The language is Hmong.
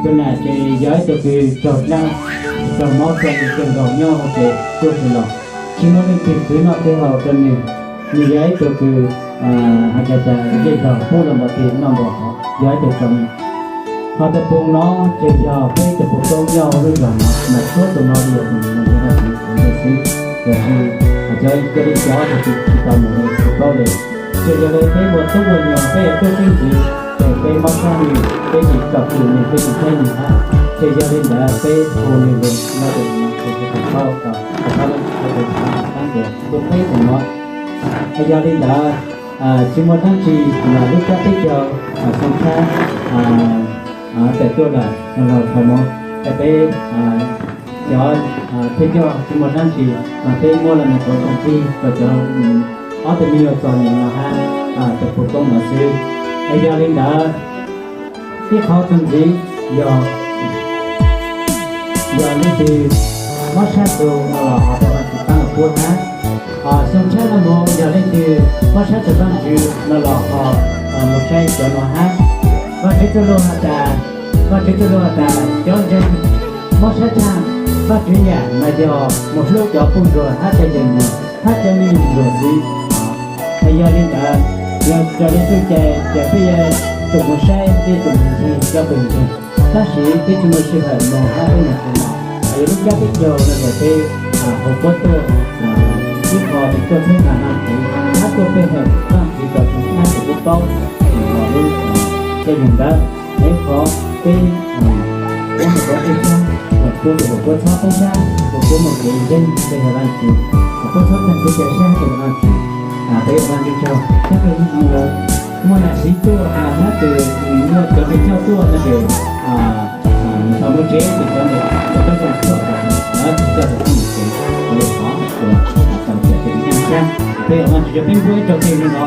Tus nam ces yog ib tug kws raug dlaab, raug mob txog nws kawg nkaus nyob ua ke tuaj tsis los, tsis muaj leej twg khwv noj khwv haus rau nws. Nws yog ib tug kws hais tias yej zog pub los npaum twg noj npaum hov, yog ib tug txom nyem. Ho tus puj no ces yog peb tus puj koob nyob hauv lub zog no, mas tsuab tus no li yog tus nws yog tus puj xwb, yog hais tias cov li cov tus tsis tau mus li tsis paub li. Ces yog li peb ua tub ua nyuam peb yuav tuaj txeeb ntxiv, ces peb mob sab nws, peb tsis kom nws, peb tsis saib nws hab. Ces yog li ntawd peb hu nws los no ces nws tsis tau paub, tau paub lawm, tau paub tias lub teb tus no. Yog li ntawd tsis muaj dlaab tsi, lub caj teb chaws Xyooj Tshab tawm tuaj lawm, los qhov no ces peb cov thawj coj tsis muaj dlaab tsi, mas peb muab los mus tuav txuj ci rau cov ob tug me nyuam txom nyem no hab tus puj koob no xwb. Es yog li ntawd, ib qhov txuas ntxiv yog, yog leej twg mob sab tug no los ho tau Vaajtswv paab los puab hab. Xyoo tshab no mus yog leej twg mob sab tug Vaajtswv no los ho mus saib cov no hab. Vaajtswv txuj lug has tas, Vaajtswv txuj lug has tas cov ntseeg mob sab tshab Vaajtswv yam mas yog mus hlub cov puj ntsuag hab cov yawm ntsuag hab cov me nyuam ntsuag xwb. Es yog li ntawd, yog raws li txuj cai ces peb yuav tsum mus saib, peb yuav tsum mus ncig cov pawg ntseeg. Tab sis peb tsis muaj sij hawm mus hab peb mus tsis los, yog lub caj teb chaws no ces peb hu puab tuaj, ib qho tuaj txheeb Vaajtswv hab tuaj pe hawm Vaajtswv rau tug tshab tug puab paub los lub caij nyoog ntawd. Ib qho peb puab mus rau peb sab, puab tus puab txhob poob sab, puab mus kev ntseeg rau Vaajtswv, puab txhob tag kev cai sab rau Vaajtswv. Peb ua Vaajtswv tsaug, tab sis muaj nam siv tuaj hab tus muaj cov peb coj tuaj no ces tau muaj tsev ces cov ntawd coj tuaj txog, coj txog txog mus tsev, ua li qhov tau tias peb nyaj sab, peb ua Vaajtswv tsaug, peb npuaj ib tsaug teg zoo no.